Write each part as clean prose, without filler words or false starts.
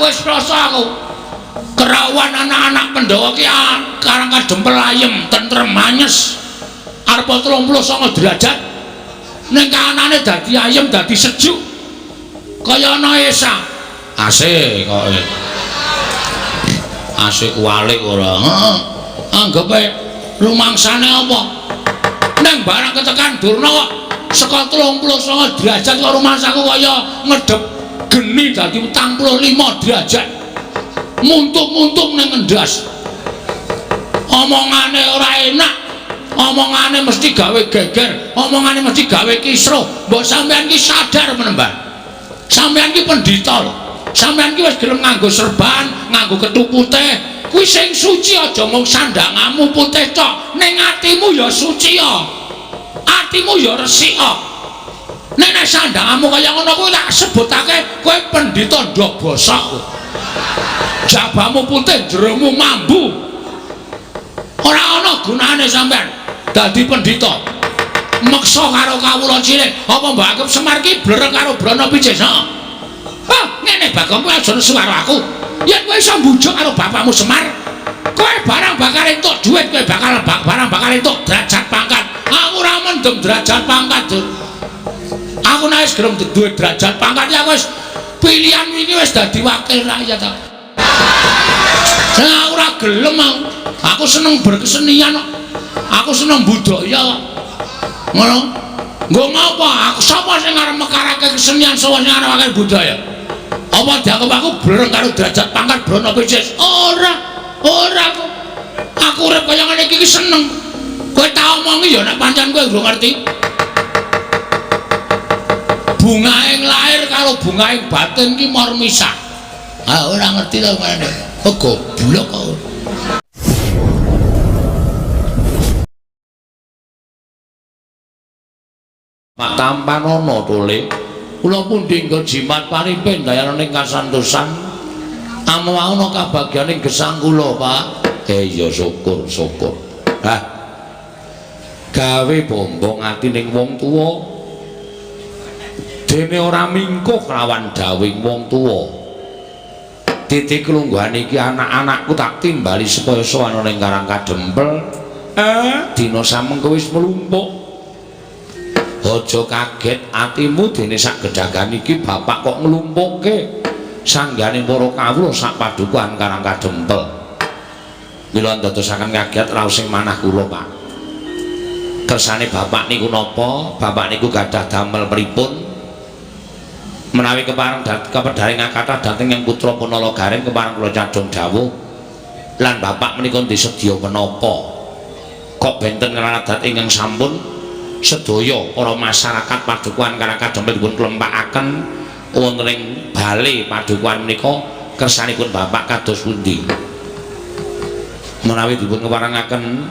Aku wis rasa aku. Kerawan anak-anak Pandhawa ki Karang Kadempel ayem, tentrem, anyes. Arep 39 derajat. Ning kahanane dadi ayem, dadi sejuk. Kaya ana esa. AC kok. AC kualik ora. Heeh. Anggepe rumangsane apa? Ning barang ketekan Durna kok saka 39 derajat kok rumangsaku kaya ngedep geni dadi 45 derajat. Muntuk-muntuk ning ngendas. Omongane ora enak. Omongane mesti gawe geger, omongane mesti gawe kisruh. Mbok sampean ki sadar menembah. Sampean ki pendhita lho. Sampean ki wis gelem nganggo serban, nganggo kethu putih. Kuwi sing suci aja mung sandangamu putih tok, ning atimu ya suci ya. Atimu ya resik ya. Nek nek sandangamu kaya ngono kuwi tak sebutake kowe pendhita ndok bosok kowe. Jabamu putih, jeromu mambu. Ora ana gunane sampean dadi pendhita. Meksa karo kawula cilik, apa mbok anggap Semar ki blereng karo Brana Picis? Heeh. Hah, ngene Bagong, kowe aja nesu karo aku. Yen kowe iso mbujuk karo bapakmu Semar, kowe barang bakal entuk dhuwit, kowe bakal barang bakal entuk derajat pangkat. Aku ora mendem derajat pangkat, Dur. Aku nek wis gelem duwe derajat pangkat ya wis pilihan iki wis dadi wakil rakyat aku. Nah, aku ora gelem aku. Aku seneng berkesenian kok. Aku seneng budaya kok. Ngono. Nggo ngapa? Aku sapa sing arep mekarake kesenian, sapa sing arep mekarake budaya? Apa dianggep aku blereng karo derajat pangkat Brana Picis? Ora. Ora aku. Aku urip kaya ngene iki seneng. Kowe tak omongi ya nek pancen kowe urung ngerti. Bungaing lahir karo bungaing batin ki mor misah. Ah, ora ngerti to ngene. Oh, goblok kok. Pak Tampanono tole. Kula pundi nggo jimat paripe ndayane kasantosan. Amwauna kabagyaning gesang kula, Pak. Eh ya syukur, syukur. Hah. Gawe bombong ati ning wong tuwa. Dene ora mingkuh lawan dawing wong tuwa. Titik kelungguhan iki anak-anakku tak timbali supaya sowan ning Karang Kadempel. Dina samengko wis mlumpuk. Aja kaget atimu dene sak gedhagan iki bapak kok nglumpukke sanggane para kawula sak padukuhan Karang Kadempel. Mila ndadosaken kaget raos sing manah kula, Pak. Kersane bapak niku napa? Bapak niku gadah damel pripun? Menawi kepareng kepedharing kathah dhateng yang putra Punala Garing kepareng kula cadhong dawuh lan bapak menika disedya menapa? Kok benten adat ingkang sampun sedaya para masyarakat padukuhan Karang Kadempel dipun klempakaken wonten ing bale padukuhan menika kersanipun bapak kados pundi? Menawi dipun keparengaken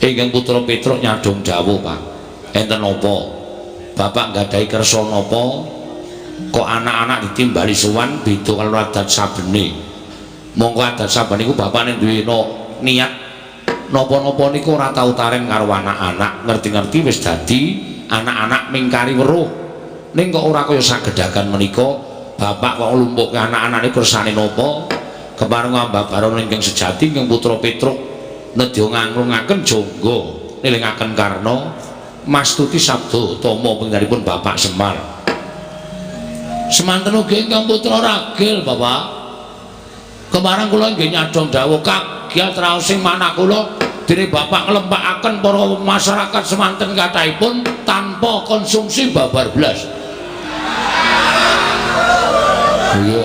ingkang putra Petruk nyadhong dawuh, Pak. Enten napa? Bapak nggadahi kersa napa? Kok anak-anak ditimbali sowan beda karo adat sabene. Monggo adat saben niku bapak ning duwe niat napa-napa niku ora tau taren karo anak-anak, ngerti-ngerti wis dadi anak-anak mingkari weruh. Ning kok ora kaya sagedhagan menika, bapak kok nglumpukke anak-anak niku kersane napa? Kepareng ambabaron ingkang sejati ingkang putra Petruk nedya nganglungaken jangga nilingaken karna mastuti sabda tama pingganipun Bapak Semar. Semanten ugi ingkang putra Ragil, Bapak. Kepareng kula nggih nyadhong dawuh kagiat raos sing manah kula dene bapak nglempakaken para masyarakat semanten kathahipun tanpa konsumsi babar blas. Iya.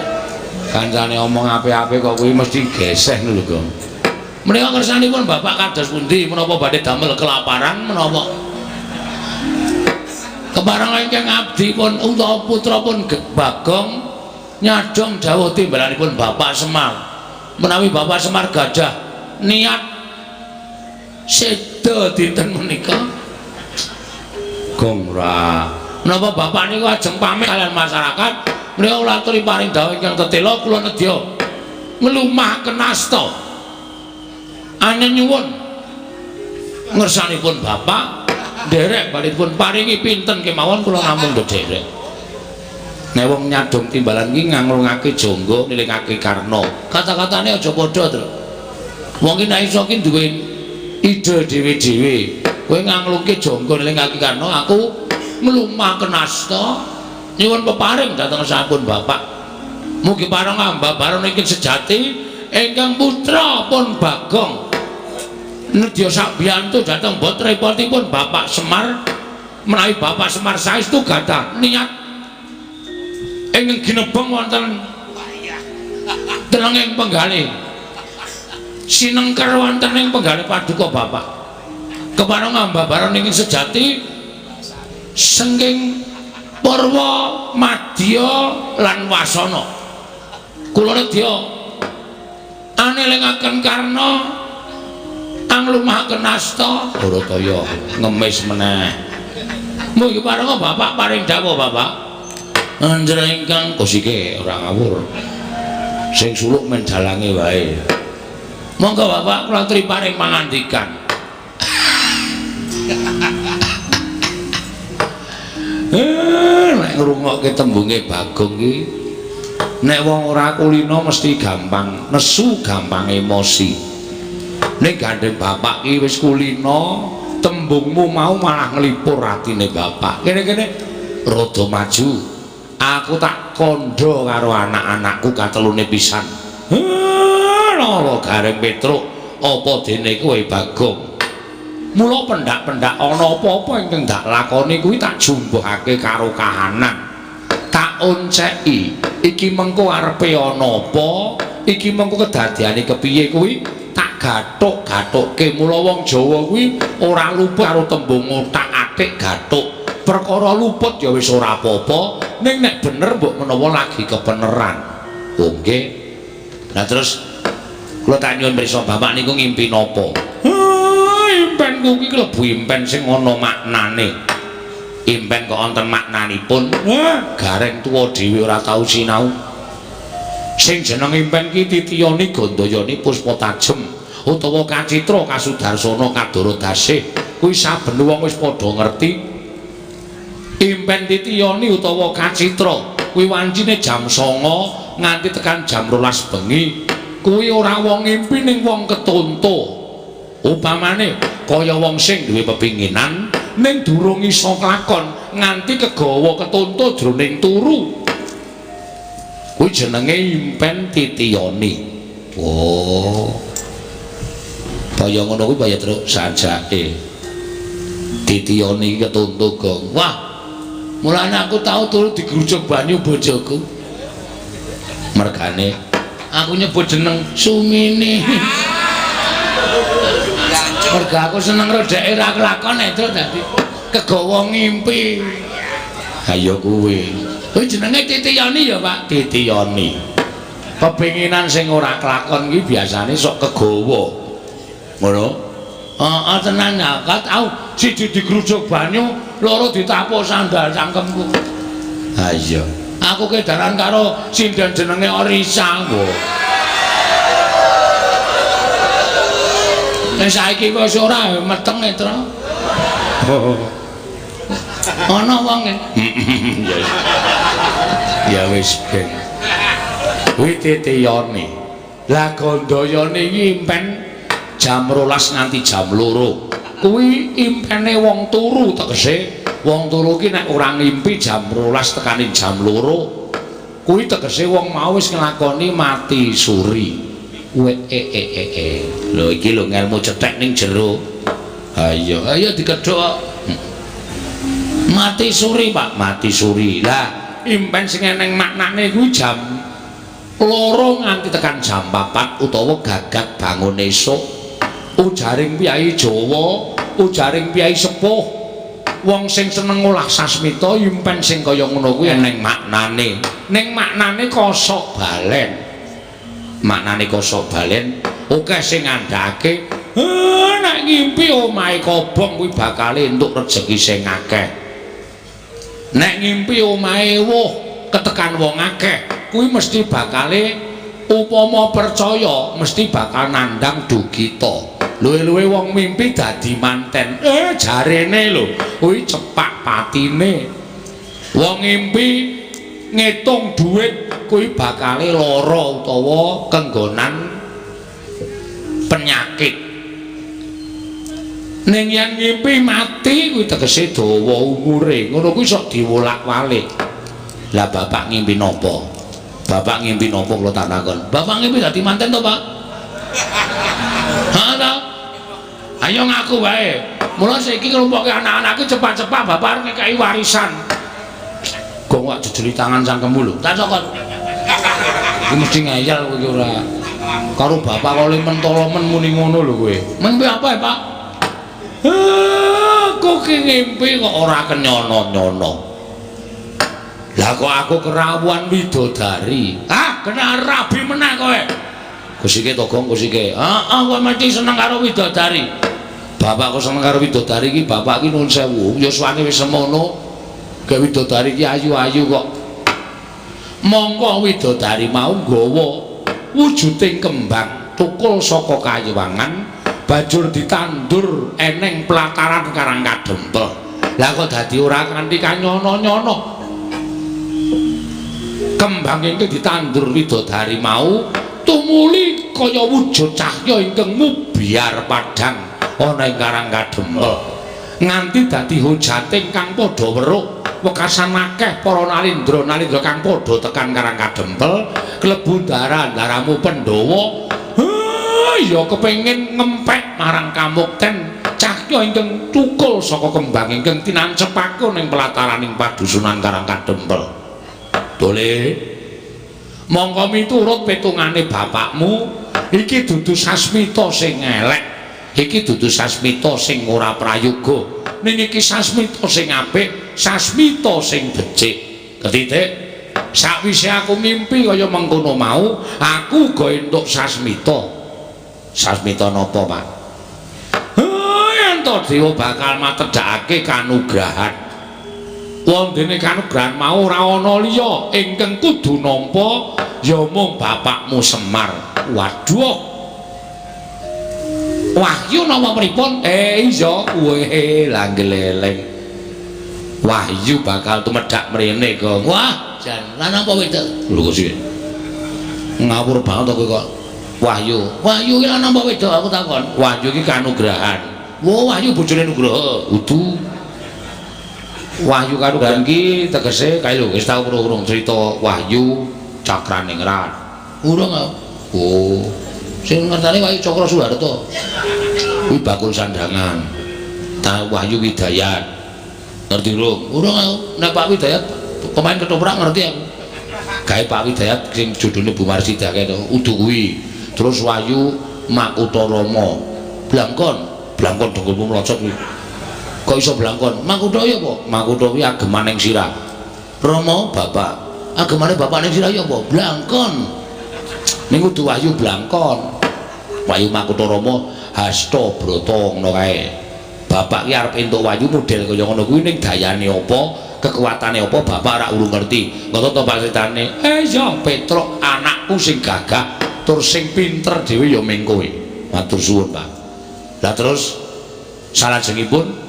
Kancane omong apik-apik kok kuwi mesti geseh lho, Gong. Menika kersanipun bapak kados pundi menapa badhe damel kelaparan menapa? Kepareng ingkang abdi pun utawa putra pun Bagong nyadhong dawuh timbalanipun Bapak Semar. Menawi Bapak Semar gadah niat seda dinten menika Gong ra. Menapa bapak niku ajeng pamit kalian masyarakat menika kula aturi paring dawuh ingkang tetela kula nedya nglumahaken asta. Ane nyuwun ngersanipun bapak nderek badhe dipun paringi pinten kemawon kula namung nderek. Nek wong nyadong timbalan ki nganglungake jangga nilingake Karna. Kata-katane aja padha, Tru. Wong ki nek iso ki duwe ide dhewe-dhewe. Kowe nganglungke jangga nilingake Karna, aku nglumaken asta nyuwun peparing dhateng sampun Bapak. Mugi pareng ambabaran ingkang sejati ingkang putra pun Bagong nedya sabiyantu dhateng botrepotipun Bapak Semar. Menawi Bapak Semar saestu gadah niat ingkang ginebeng wonten tenenging penggalih sinengker wonten ing penggalih paduka Bapak. Kepareng ambabaran ingkang sejati sengking purwa madya lan wasana. Kula nedya anelingaken Karna anglumahaken asta. Bharataya ngemis meneh. Mugi parenga Bapak paring dawuh Bapak. Anjra ingkang kosike ora ngawur. Sing suluk men dalange wae. Monggo Bapak kula aturi paring pangandikan. Nek ngrungokke tembunge Bagong ki nek wong ora kulina mesti gampang nesu, gampang emosi. Nek gandeng bapak ki wis kulina, tembungmu mau malah nglipur atine bapak. Kene-kene rada maju. Aku tak kandha karo anak-anakku katelune pisan. Loro Gareng Petruk, apa dene kowe Bagong? Mula pendak-pendak ana apa-apa ingkang dak lakoni kuwi tak jumbuhake karo kahanan. Tak onceki, iki mengko arepe ana apa, iki mengko kedadeane kepiye kuwi tak gathuk-gathukke. Mula wong Jawa kuwi ora luput karo tembung othak-athik gathuk. Perkara luput ya wis ora apa-apa, ning nek bener mbok menawa lagi kebeneran. Oh nggih. Lah terus kula tak nyuwun pirsa Bapak niku ngimpi napa? Impenku ki klebu impen sing ana maknane. Impen kok wonten maknanipun? Gareng tuwa dhewe ora tau sinau. Sing jeneng impen ki titiyani gandayani puspa tajem utawa kacitra kasudarsana kadara dasih. Kuwi saben wong wis padha ngerti. Impen titiyani utawa kacitra kuwi wancine jam 09.00 nganti tekan jam 12 bengi. Kuwi ora wong ngimpi ning wong ketonto. Upamane kaya wong sing duwe pepinginan ning durung iso klakon nganti kegawa ketonto jroning turu. Kuwi jenenge impen titiyani. Oh. Kaya ngono kuwi kaya truk sajake. Titiyani ketonto gong. Wah. Mulane aku tau turu digrujuk banyu bojoku. Mergane aku nyebut jeneng Sumini. Merga aku seneng rodeke ra kelakon itu dadi kegawa ngimpi. Ha ya kuwi. Kuwi jenenge titiyani ya, Pak. Titiyani. Pepinginan sing ora kelakon ki biasane sok kegawa. Ngono. Heeh tenan ya, tau siji digrujuk banyu, loro ditapuk sandal cangkemku. Ha iya. Aku kedaran karo sinden jenenge Orisa. Nek saiki wis ora meteng e, Tru. Ana wonge. Ya wis ben. Kuwi titiyane. Lah gandayane iki impen jam 12 nganti jam 2. Kuwi impene wong turu, tegese wong turu ki nek ora ngimpi jam 12 tekane jam 2 kuwi tegese wong mau wis nglakoni mati suri. Lho iki lho ngelmu cethek ning jero. Ha iya, ayo dikedhok. Mati suri, Pak, mati suri. Lah, impen sing eneng maknane kuwi jam 2 nganti tekan jam 4 utawa gagat bangun esuk. Ujaring piyai Jawa, ujaring piyai sepuh, wong sing seneng ngolah sasmita impen sing kaya ngono kuwi eneng maknane. Ning maknane kosok balen. Maknane kosok balen akeh sing ngandhake, nek ngimpi omahe kobong kuwi bakal entuk rejeki sing akeh. Nek ngimpi omahe wuh ketekan wong akeh kuwi mesti bakale upama percaya mesti bakal nandang dugita. Luwe-luwe wong mimpi dadi manten. Jarene lho kuwi cepak patine. Wong ngimpi ngitung dhuwit kuwi bakale lara utawa kenggonan penyakit. Ning yen ngimpi mati kuwi tegese dawa umure, ngono kuwi sok diwolak-walik. Lah bapak ngimpi napa? Bapak ngimpi napa kula tak takon? Bapak ngimpi dadi manten to, Pak? Ha ta? Ayo ngaku wae. Mula saiki nglumpukke anak-anakku cepat-cepat bapak arep ngekeki warisan. Gong kok jejeli tangan cangkemmu lho. Tak cokot. Iki mesti ngeyel kowe iki ora. Karo bapak kok le mentolo men muni ngono lho kowe. Mimpi apa ya, Pak? Aku ki ngimpi kok ora kenyono-nyono. Lah kok aku kerawuhan widodari. Ah, kena rabi meneh kowe. Kusike to, Gong, kusike. Heeh, kowe mesti seneng karo widodari. Bapak kok seneng karo widodari iki, bapak iki nuwun sewu, yuswane wis semono. Gawe widodari iki ayu-ayu kok. Mongko widodari mau nggawa wujuding kembang tukul saka kayiwangan banjur ditandur eneng pelataran Karang Kadempel. Lah kok dadi ora kanthi kanyono-nyono. Kembang ingkang ditandur widodari mau tumuli kaya wujud cahya ingkang mubyar padhang ana ing Karang Kadempel. Nganti dadi hujate kang padha weruh wekasan akeh para nalindra-nalindra kang padha tekan Karang Kadempel klebu dara-daramu Pandhawa. Ya kepengin ngempek marang kamukten cahya ingkang tukul saka kembang ingkang tinancepake ning pelataraning padusunan Karang Kadempel. Dole mongko miturut petungane bapakmu iki dudu sasmita sing elek, iki dudu sasmita sing ora prayoga, ning iki sasmita sing apik, sasmita sing becik. Ketitik sakwise aku ngimpi kaya mengkono mau, aku uga entuk sasmita. Sasmita napa, Pak? Yen to dewa bakal matedhakake kanugrahan. Wondene kanugrahan mau ora ana liya ingkang kudu nampa ya mung bapakmu Semar. Waduh. Wahyu napa pripun? Iya, kowe lah gleleng. Wahyu bakal tumedhak mrene, Gong. Wah, jan lan apa wedok? Lho kok sih. Ngawur banget kowe kok. Wahyu. Wahyu iki lan apa wedok aku takon? Wahyu iki kanugrahan. Wah, Wahyu bojone Nugroho. Udu. Wahyu kanugrahan iki tegese kae lho wis tau urung cerita Wahyu Cakraningrat. Urung aku. Oh. Sing ngertane Wahyu Cakra Suharto. Kuwi bakul sandangan. Ta Wahyu Widayat. Ngerti urung? Urung aku. Nek Pak Widayat pemain ketoprak ngerti aku. Gawe Pak Widayat sing judule Bu Marsidah kae to, udu kuwi. Terus Wahyu Makutarama. Blangkon, blangkon dengkulmu mlocot kuwi. Kok iso blangkon? Makutha ya apa? Makutha kuwi ageman ning sirah. Rama bapak. Agemane bapak ning sirah ya apa? Blangkon. Ning kudu Wahyu blangkon. Wahyu Makutarama Hasta Brata ngono kae. Bapak ki arep entuk wahyu model kaya ngono kuwi ning dayane apa, kekuatane apa bapak ora urung ngerti. Ngono to Pak critane? Iya, Petruk anakku sing gagah tur sing pinter dhewe ya ming kowe. Matur suwun, Pak. Lah terus salajengipun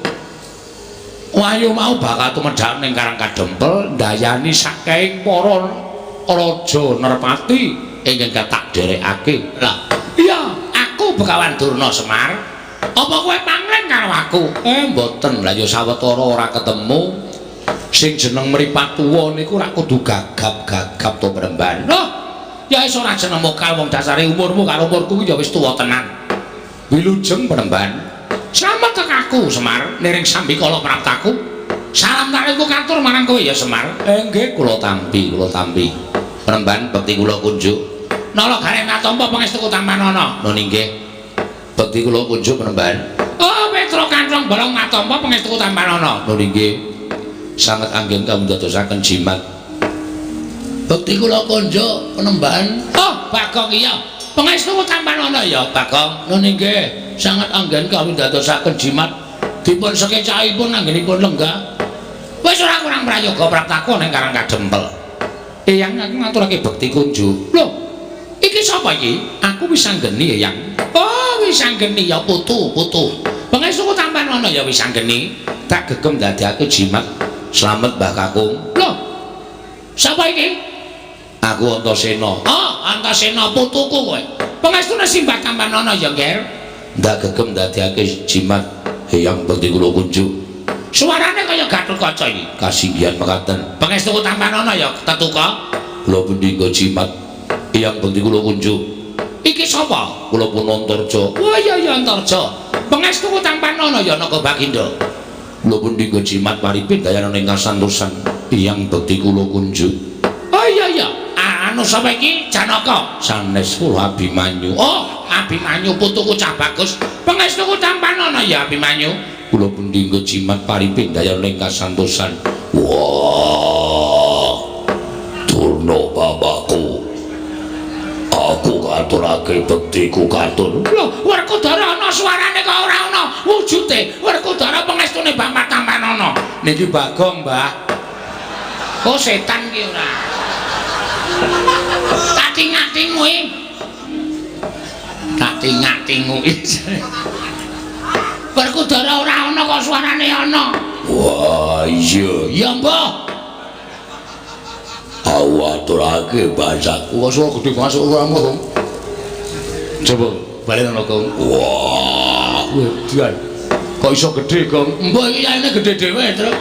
Wahyu mau bakal tumedhak ning Karang Kadempel ndayani saking para raja Nerpati ingkang tak derekake. Lah, iya, aku Begawan Durna Semar. Apa kowe pangling karo aku? Mboten. Lah ya sawetara ora ketemu. Sing jeneng mripat tuwa niku ora kudu gagap-gagap to Bremban. Loh, ya wis ora jeneng mokal wong dasare umurmu karo umurku ya wis tuwa tenan. Wilujeng Bremban. Slamet aku Semar, niring sambikala praptaku. Salam talikku katur marang kowe ya Semar. Nggih, kula tampi, kula tampi. Bremban bekti kula kunjuk. Nala gareng katampa pangestuku tampanana. Nun inggih. Bekti kula kunjuk Bremban. Oh, Petro Kanthong Bolong katampa pangestuku tampanana. Nun inggih. Sanget anggen kamundadosaken jimat. Bekti kula kunjuk Penemban. Oh, Bagong iya. Pangestuku tampanana ya, Bagong. Nun inggih. Sanget anggen kawindadosaken jimat. Dipun sekecakipun anggenipun lenggah. Wis ora kurang prayoga praptaku ning Karang Kadempel. Eyang aku ngaturake bekti kunjuk. Lho, iki sapa iki? Aku Wisanggeni, Eyang. Oh, Wisanggeni ya putu, putu. Pangestuku tampanana ya Wisanggeni. Tak gegem dadekake jimat. Slamet Mbah Kakung. Lho. Sapa iki? Aku Antasena. Oh, Antasena putuku kowe. Pangestune simbah tampanana ya, Nger. Ndak gegem ndadekake jimat Eyang bekti kula kunjuk. Suarane kaya Gatotkaca iki. Kasinggihan mekaten. Pangestuku tampanana ya, Tetuka. Kula punika jimat Eyang bekti kula kunjuk. Iki sapa? Kula pun Antarja. Wah iya ya Antarja. Pangestuku tampanana ya Naga Baginda. Kula punika jimat paripin dayana ing kasantosan Eyang bekti kula kunjuk. Oh iya iya. Anu sapa iki? Janaka. Sanes kula Abimanyu. Oh, Abimanyu putuku cah bagus. Pangestuku tampanana ya Abimanyu. Kula punika jimat paripin dayana ing kasantosan. Wah. Durna bapakku. Aku katurake bektiku katur. Lho, Werkudara ana suarane kok ora ana wujude. Werkudara pangestune Bapak tampanana. Niki Bagong, Mbah. Oh, setan ki ora. Tak tingak-tingu iki. Tak tingak-tingu iki. Werkudara ora ana kok suarane ana. Wah, iya. Ya, Mbah. Aku aturake bahasaku. Kok suara gede banget suaramu, Gong. Coba balen ana, Gong. Wah, wedian. Kok iso gede, Gong? Mbah iki yaene gede dhewe, Truk.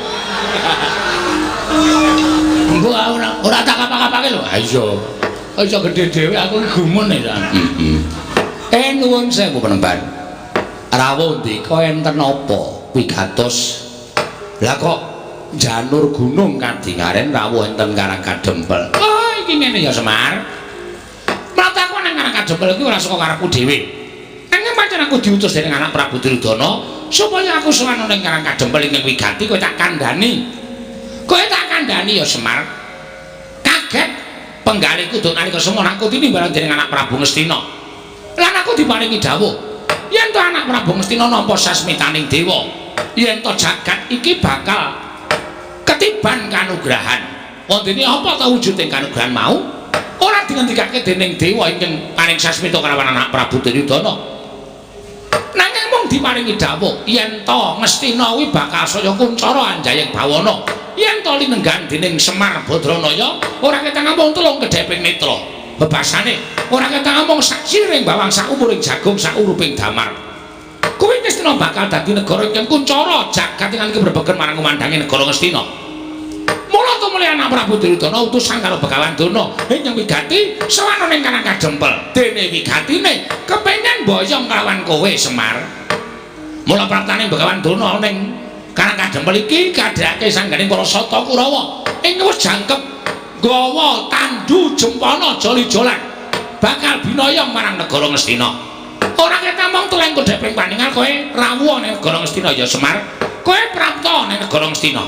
Mbah ora tak kapak-kapake lho. Ha iya. Kok iso gede dhewe aku iki gumun ya. Heeh. Nuwun sewu penemban. Rawuh ndika enten apa wigatos? Lah kok janur gunung kadingaren rawuh enten Karang Kadempel. Oh, iki ngene ya Semar. Mrataku nang Karang Kadempel iki ora saka karepku dhewe. Nanging pancen aku diutus dening anak Prabu Duryudana supaya aku sowan ning Karang Kadempel ingkang wigati kowe tak kandhani. Kowe tak kandhani ya Semar. Kaget penggalihku duk nalika semono aku tinimbalan dening anak Prabu Ngastina. Lan aku diparingi dawuh yen to anak Prabu Ngastina nampa sasmitaning dewa, yen to jagat iki bakal ketiban kanugrahan. Wondene apa ta wujuding kanugrahan mau? Ora dingendikake dening dewa ingkang paring sasmita kalawan anak Prabu Duryudana. Nanging mung diparingi dawuh yen to Ngastina kuwi bakal saya kuncara anjayeng bawana. Yen to linenggan dening Semar Badranaya ora ketang amung telung kedheping netra. Bebasane ora ketang amung sak siring bawang sak umuring jagung sak uruping damar. Kuwi Ngastina bakal dadi negara ingkang kuncara jagat ingkang brebegen marang kumandange negara Ngastina. Mula tumuli anak Prabu Duryudana utusan karo Begawan Durna ingkang wigati sowan ning Karang Kadempel. Dene wigatine kepengin boyong kalawan kowe Semar. Mula praptane Begawan Durna ning Karang Kadempel iki kadhake sangganing para Sata Kurawa ing wis jangkep gawa tandu jempana joli-jolan bakal binoyong marang negara Ngastina. Ora ketamong teleng kodheping paningal kowe rawuh ning negara Ngastina ya Semar. Kowe prapta ning negara Ngastina.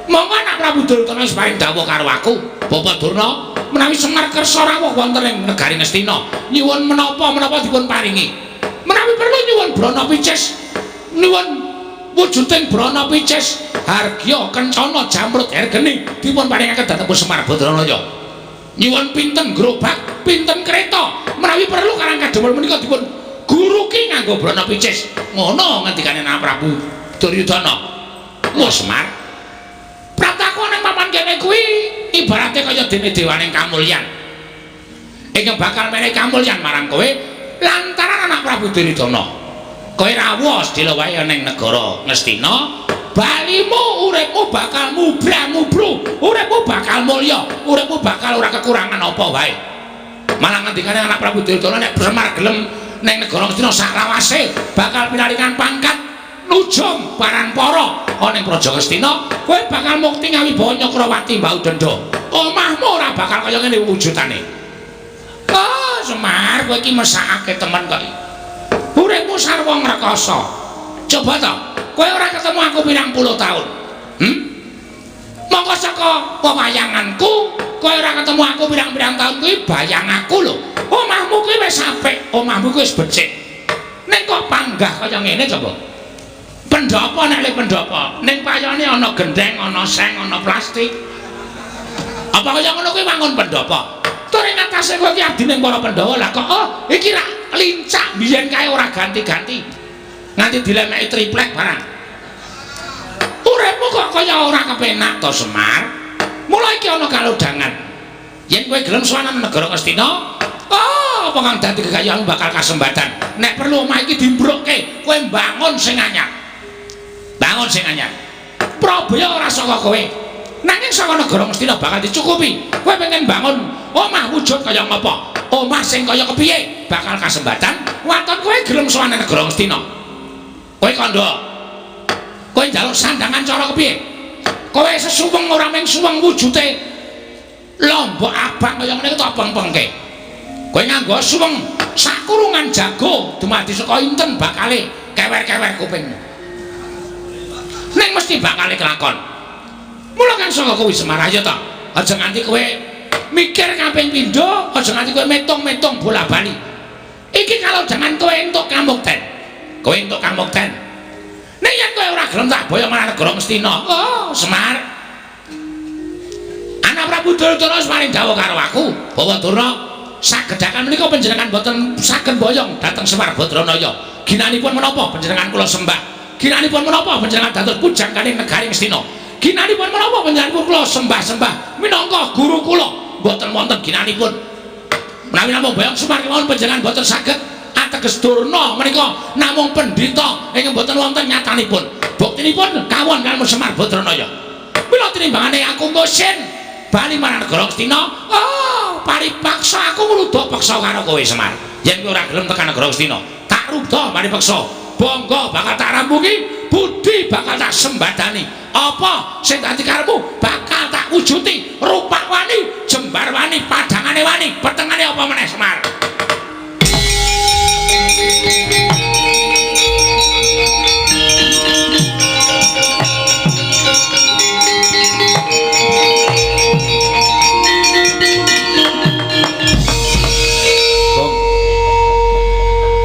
Monggo anak Prabu Duryudana wis paring dawuh karo aku, Bapak Durna, menawi Semar kersa rawuh wonten ing negari Ngastina, nyuwun menapa-menapa dipun paringi. Menawi perlu nyuwun brana picis, nyuwun wujuding brana picis, hargya kencana jamrut hergeni dipun paringake dhateng Semar Badranaya. Nyuwun pinten gerobak, pinten kereta, menawi perlu Karang Kadempel menika dipun guruki nganggo brana picis. Ngono ngendikane anak Prabu Duryudana. Wah Semar, prataku nang papan kene kuwi ibarate kaya dene dewaning kamulyan. Ingkang bakal menehi kamulyan marang kowe lantaran anak Prabu Duryudana. Kowe rawuh sedhela wae ning negara Ngastina, balimu uripmu bakal mubra-mubru, uripmu bakal mulya, uripmu bakal ora kekurangan apa wae. Malah ngendikane anak Prabu Duryudana nek Semar gelem ning negara Ngastina saklawase bakal pinaringan pangkat nujum paranpara ana ing Praja Ngastina, kowe bakal mukti ngawibawa Nyakrawati Mbau Denda. Omahmu ora bakal kaya ngene wujudane. Oh, Semar, kowe iki mesakake temen kok. Uripmu sarwa ngrekoso. Coba to, kowe ora ketemu aku pirang puluh tahun. Mongko saka pewayanganku, kowe ora ketemu aku pirang-pirang tahun kuwi bayang aku lho. Omahmu kuwi wis apik, omahmu kuwi wis becik. Ning kok panggah kaya ngene coba? Pendhapa nek le pendhapa, ning payone ana gendheng, ana seng, ana plastik. Apa kaya ngono kuwi wangun pendhapa? Tur ing atase kowe iki abdi ning para Pandhawa lah kok oh iki rak lincak biyen kae ora ganti-ganti. Nganti dilemeki triplek barang. Uripmu kok kaya ora kepenak to Semar? Mula iki ana kalodhangan. Yen kowe gelem sowan nang negara Ngastina, oh, apa kang dadi kekayaanmu bakal kasembatan. Nek perlu omah iki dimbrukke, kowe mbangun sing anyar. Bangun sing anyar. Prabaya ora saka kowe. Nanging saka negara Ngastina bakal dicukupi. Kowe pengen bangun omah wujud kaya ngapa? Omah sing kaya kepiye bakal kasembatan. Waton kowe gelem sowan nang negara Ngastina. Kowe kandha. Kowe njaluk sandangan cara kepiye? Kowe sesuweng ora mung suweng wujute lombok abang kaya ngene tak peng-pengke. Kowe nganggo suweng sakurungan jago dumadi saka inten bakale kewer-kewer kupingmu. Ning mesti bakale kelakon. Mula kan saka kuwi Semar ayo ta. Aja nganti kowe mikir kaping pindho, aja nganti kowe metung-metung bola-bali. Iki kalau jangan kowe entuk kamukten. Kowe entuk kamukten. Nek yen kowe ora gelem tak boyong marang negara Ngastina. Oh, Semar. Anak Prabu Duryudana wis paring dawuh karo aku, Bawa Durna sagedhakan menika panjenengan boten saged boyong dhateng Semar Badranaya. Ginanipun menapa panjenengan kula sembah? Ginanipun menapa panjenengan dados pujangganing negari Ngastina? Ginanipun menapa panjenengan kula sembah-sembah minangka guru kula? Boten wonten ginanipun. Menawi namung boyong Semar kemawon panjenengan boten saged ateges Durna menika namung pendhita ingkang boten wonten nyatanipun. Buktinipun kawon kaliyan Semar Badranaya. Mila tinimbangane aku ngosin bali marang negara Ngastina, oh, paripaksa aku ngruda peksa karo kowe Semar. Yen kowe ora gelem tekan negara Ngastina, tak ruda paripeksa. Bangga bakal tak rampungi, budi bakal tak sembadani. Apa sing dadi karepmu bakal tak wujuti. Rupak wani, jembar wani, padangane wani, petengane apa meneh Semar?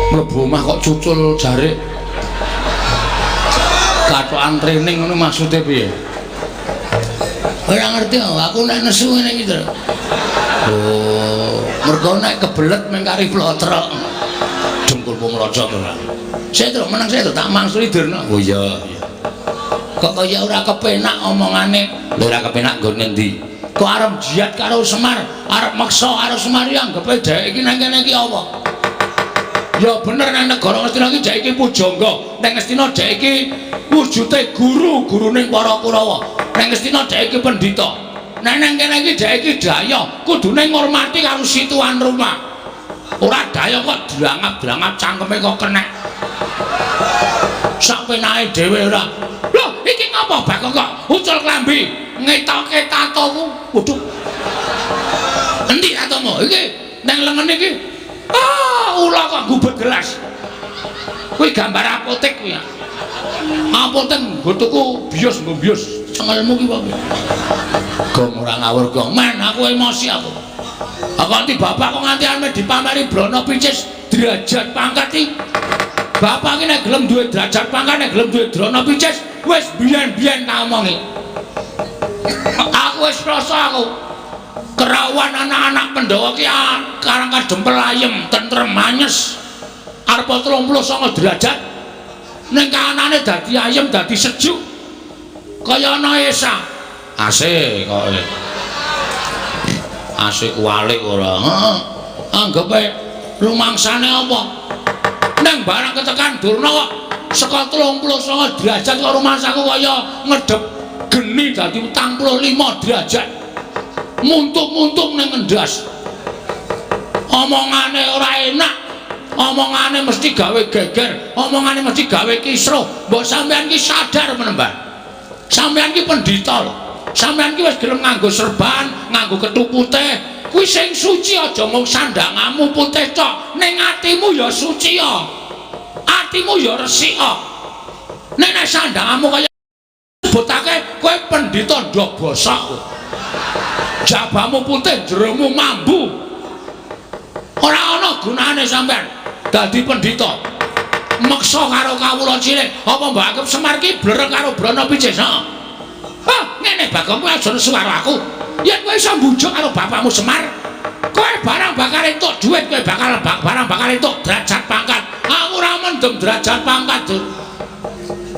Mlebu omah kok cucul jarik kathokan training ngono maksude piye? Ora ngerti aku nek nesu ngene iki to. Oh, mergo nek kebelet mung kari plotrok. Dengkul pumrocot ora. Sik to meneng sik to tak mangsuli Durna. Oh iya. Kok kaya ora kepenak omongane. Lho ora kepenak nggon ngendi? Kok arep jiat karo Semar, arep meksa karo Semar ya anggepe dhek iki nang kene iki apa? Ya bener nang negara Ngastina iki dhek iki pujangga, nang Ngastina dhek iki wujude guru, gurune para Kurawa. Nang Ngastina dhek iki pendhita. Nang nang kene iki dhek iki daya, kudune ngurmati karo situan rumah. Ora daya kok drangap-drangap cangkeme kok kenek. Sak penake dhewe ora. Lho, iki ngapa Bagong kok ucul klambi ngetoke tatoku? Waduh. Endi tatomu? Iki nang lengen iki. Ah, ula kok gubet gelas. Kuwi gambar apotek kuwi. Apotek nggo tuku bios nggo bios. Cengelmu ki apa? Gong ora ngawur gong. Men aku emosi aku. Aku nganti bapak kok nganti arep dipameri Brana Picis derajat pangkat iki. Bapak iki nek gelem duwe derajat pangkat, nek gelem duwe Brana Picis wis biyen-biyen tak omongi. Aku wis rasa aku. Kerawan anak-anak Pandhawa ki karang kadempel ayem, tentrem, anyes. Arep 39 derajat. Ning kahanane dadi ayem, dadi sejuk. Kaya ana esa. AC kok. AC kuwalik ora. Heeh. Anggepe rumangsane apa? Nang barang ketekan Durna kok saka 39 derajat kok rumangsaku kaya ngedep geni dadi 45 derajat. Muntuk-muntuk ning ngendas. Omongane ora enak, omongane mesti gawe geger, omongane mesti gawe kisruh. Mbok sampean ki sadar menembah. Sampean ki pendhita lho. Sampean ki wis gelem nganggo serban, nganggo kethu putih. Kuwi sing suci aja mung sandangamu putih tok, ning atimu ya suci ya. Atimu ya resik ya. Nek nek sandangamu kaya sebutake kowe pendhita ndok bosok. Jabamu putih, jeromu mambu. Ora ana gunane sampean dadi pendhita. Meksa karo kawula cilik, apa mbok anggap Semar ki blereng karo Brana Picis? Heeh. Ah, ngene Bagong kowe aja nesu karo aku. Yen kowe iso mbujuk karo bapakmu Semar, kowe barang bakal entuk dhuwit, kowe bakal barang bakal entuk derajat pangkat. Aku ora mendem derajat pangkat, Dur.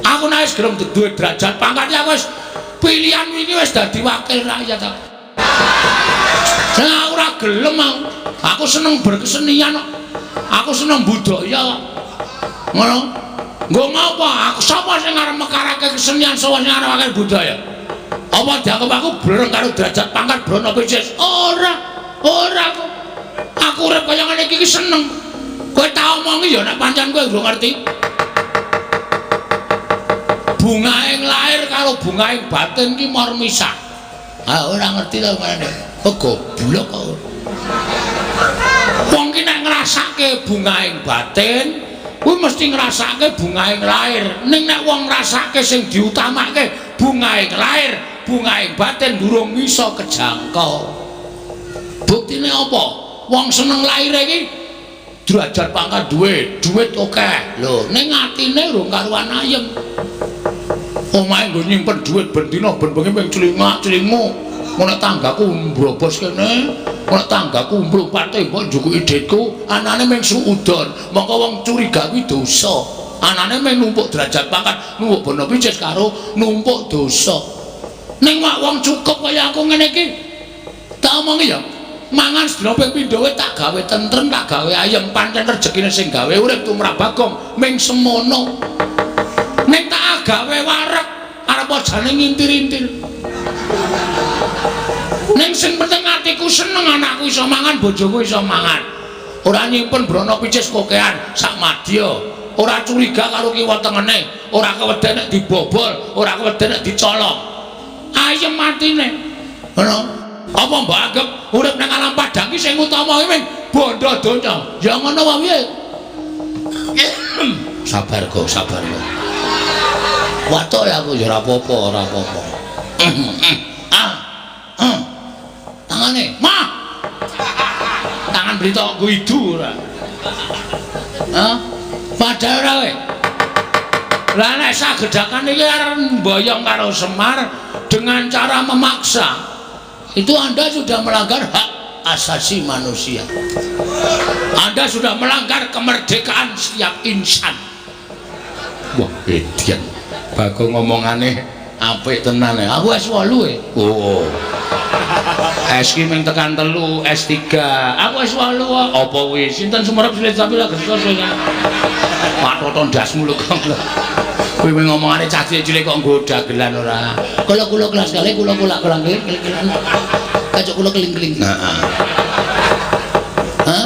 Aku nek wis gelem duwe derajat pangkat ya wis Pilihan wingi wis dadi wakil rakyat aku. Nah, ora gelem aku. Aku seneng berkesenian kok. Aku seneng budaya kok. Ngono. Nggo ngapa? Aku sapa sing arep mekarake kesenian, sapa sing arep budaya? Apa dianggep aku breng karo derajat pangkat Brana Picis? Ora. Ora aku. Aku urip kaya ngene iki seneng. Kowe tak omongi ya nek pancen kowe urung ngerti. Bungaing lahir karo bungaing batin ki mor misah. Ah ora ngerti ta ngene. Kok goblok kok. Wong ki nek ngrasake bungaing batin, kuwi mesti ngrasake bungaing lahir. Ning nek wong ngrasake sing diutamake bungaing lahir, bungaing batin durung iso kejangkau. Buktine apa? Wong seneng lahir iki derajat pangkat duwe, duit akeh. Lho, ning atine urung karuan ayem. Omahe nggo nyimpen duit ben dina ben bengi ping clingak-clinguk. Nek tanggaku mbrobos kene, nek tanggaku mlumpat tembok njukuki dhitku, anane mung suudon. Mongko wong curiga kuwi dosa. Anane mung numpuk derajat pangkat, numpuk bono picis karo numpuk dosa. Ning wong cukup kaya aku ngene iki, tak omongi ya. Mangan sedina ping pindho wae tak gawe tentrem, tak gawe ayem, pancen rejekine sing gawe urip tumrap Bagong ming semono. Ning tak gawe wareg, arep jane ngintir-intir. Ning sing penting atiku seneng, anakku iso mangan, bojoku iso mangan. Ora nyimpen brana picis kokean sak madya. Ora curiga karo kiwa tengene, ora keweden nek dibobol, ora keweden nek dicolong. Ayem atine. Ngono. Apa mbok anggap urip nang alam padang iki sing utama iki mung bondo donya? Ya ngono wae piye? Sabar kok, sabar kok. Watuk ya aku ya ora apa-apa, ora apa-apa. Ah. Tangane, mah. Tangan beli tok nggo idu ora. Hah? Padahal ora kowe. Lah nek sagedakan iki arep mboyong karo Semar dengan cara memaksa, itu Anda sudah melanggar hak asasi manusia. Anda sudah melanggar kemerdekaan setiap insan. Wah, edian. Bagong ngomongane apik tenan ya. Aku S8 e. Oh. S ki ming tekan 3, S3. Aku S8 kok. Apa kuwi? Sinten sumerep silit sampe lagi sing. Patoton ndasmu lho kok. Kuwi ming ngomongane cah cilik-cilik kok nggo dagelan ora. Kula kula kelas kali kula kula kelang keling keling. Kacuk kula keling-keling. Heeh. Hah?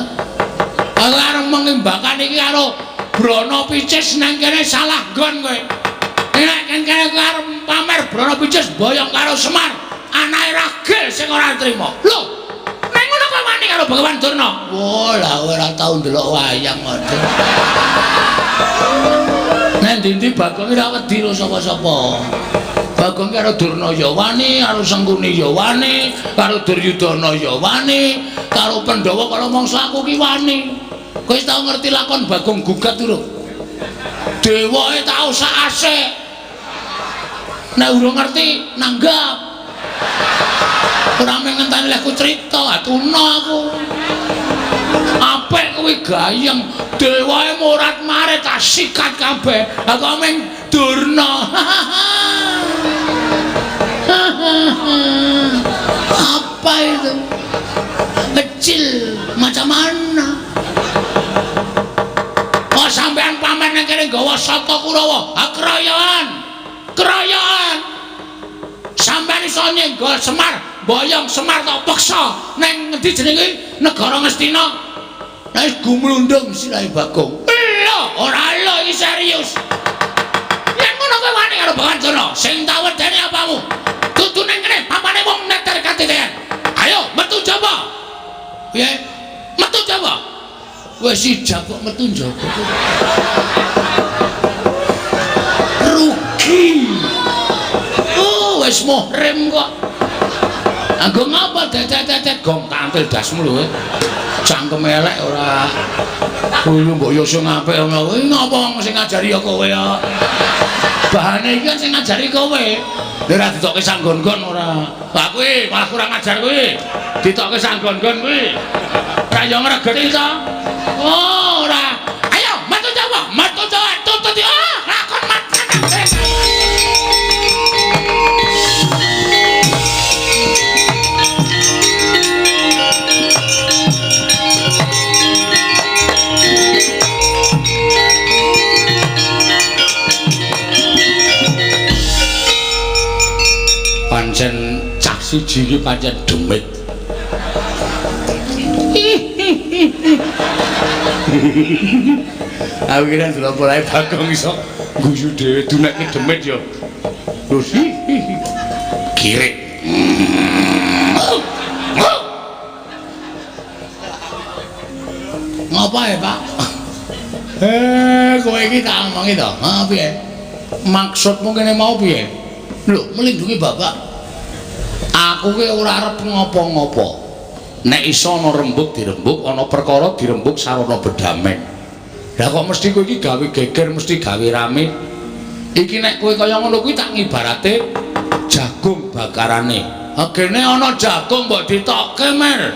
Aku arep mengimbakan iki karo Brana Picis nang kene salah nggon kowe. Nek kene kowe arep pamer Brana Picis boyong karo Semar, anake ragil sing ora trima. Lho, nek ngono kowe wani karo Bagawan Durna? Wah, lah ora tau ndelok wayang ngono. Nek ndi-ndi Bagong ora wedi karo sapa-sapa. Bagong karo Durna ya wani, karo Sengkuni ya wani, karo Duryudana ya wani, karo Pandhawa kala mangsa aku ki wani. Kowe wis tau ngerti lakon Bagong gugat urung? Dewae tau sak asik. Nek urung ngerti nanggap. Ora mung ngenteni lehku crita, atuna aku. Apik kuwi gayeng, dewae morat-marit tak sikat kabeh. Aku mung Durna. Apa itu? Kecil macam mana? Oh, sampean pamer nang kene nggawa Sata Kurawa. Ha kroyokan. Kroyokan. Sampean iso nyenggol Semar, boyong Semar tok peksa nang ngendi jenenge negara Ngastina. Nek gumlundung sirahe Bagong. Lho, ora lho iki serius. Yen ngono kowe wani karo Bagawan Durna, sing tak wedeni apamu? Dudu nang kene papane wong neter katiten. Ayo metu jaba. Piye? Metu jaba. Wis ijab kok metu njaba. Rugi. Oh, wis muhrim kok. Anggo ngapa dedet-dedet gong kantil dasmu lho. Cangkem elek ora. Kuwi mbok yo sing apik ngono. Kuwi ngapa wong sing ngajari ya kowe ya. Bahane iki kan sing ngajari kowe. Lha ora ditokke sanggon-gon ora. Lah kuwi malah kurang ajar kuwi. Ditokke sanggon-gon kuwi. Ora yo ngregeti to. Oh, ora. Ayo metu Jawa, metu Jawa, tutut ah, lakon mati. siji iki pancen demit. Aku kira delok polahe Bagong iso guyu dhewe dunekke demit ya. Terus kirik. Ngapa ya, Pak? Kowe iki tak omongi to. Ha piye? Maksudmu kene mau piye? Lho, melindungi bapak. Aku ki ora arep ngopo-ngopo. Nek iso ana rembug dirembug, ana perkara dirembug sarana bedameng. Lah kok mesti kowe iki gawe geger, mesti gawe rame. Iki nek kowe kaya ngono kuwi tak ngibarate jagung bakarane. Agene ana jagung mbok ditokke, Mer.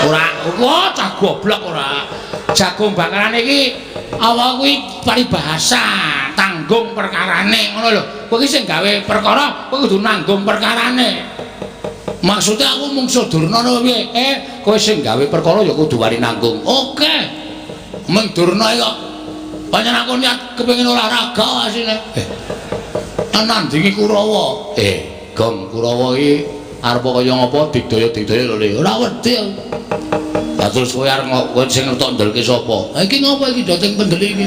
Ora, wah cah goblok ora. Jagung bakarane iki awak kuwi paribahasa, tanggung perkarane ngono lho. Kowe iki sing gawe perkara, kowe kudu nanggung perkarane. Maksudnya aku mungsuh Durna apa piye? Kowe sing gawe perkara ya kudu wani nanggung. Oke. Meng Durna iki kok pancen aku niat kepengin olahraga asine. Nandingi Kurawa. Gong Kurawa iki arep kaya ngapa digdaya-digdaya lho Le. Ora wedi aku. Lah terus kowe arep kowe sing tok ndelke sapa? Ha iki ngopo iki doteng pendeli iki?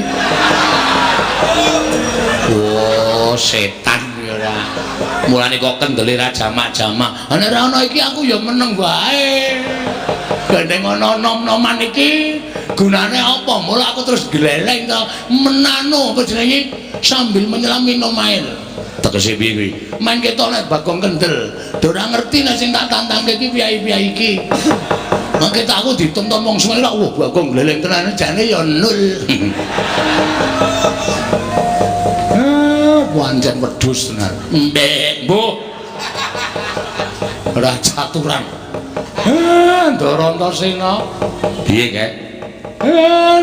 Oh, setan ya ora. Mulane kok kendele ra jamak-jamak. Ha nek ora ana iki aku ya meneng wae. Gandeng ana nom-noman iki gunane apa? Mula aku terus gleleng to menano apa jenenge sambil menyelam minum air. Tegese piye kuwi? Men ketok nek Bagong kendel. Do ora ngerti nek sing tak tantangke iki piyai-piyai iki. Mangke tak aku ditonton wong semene kok wah Bagong gleleng tenan jane ya nul. Pancen wedhus tenan. Mbek, mbuh. Ora caturan. Ndara Antasena. Piye, Kek?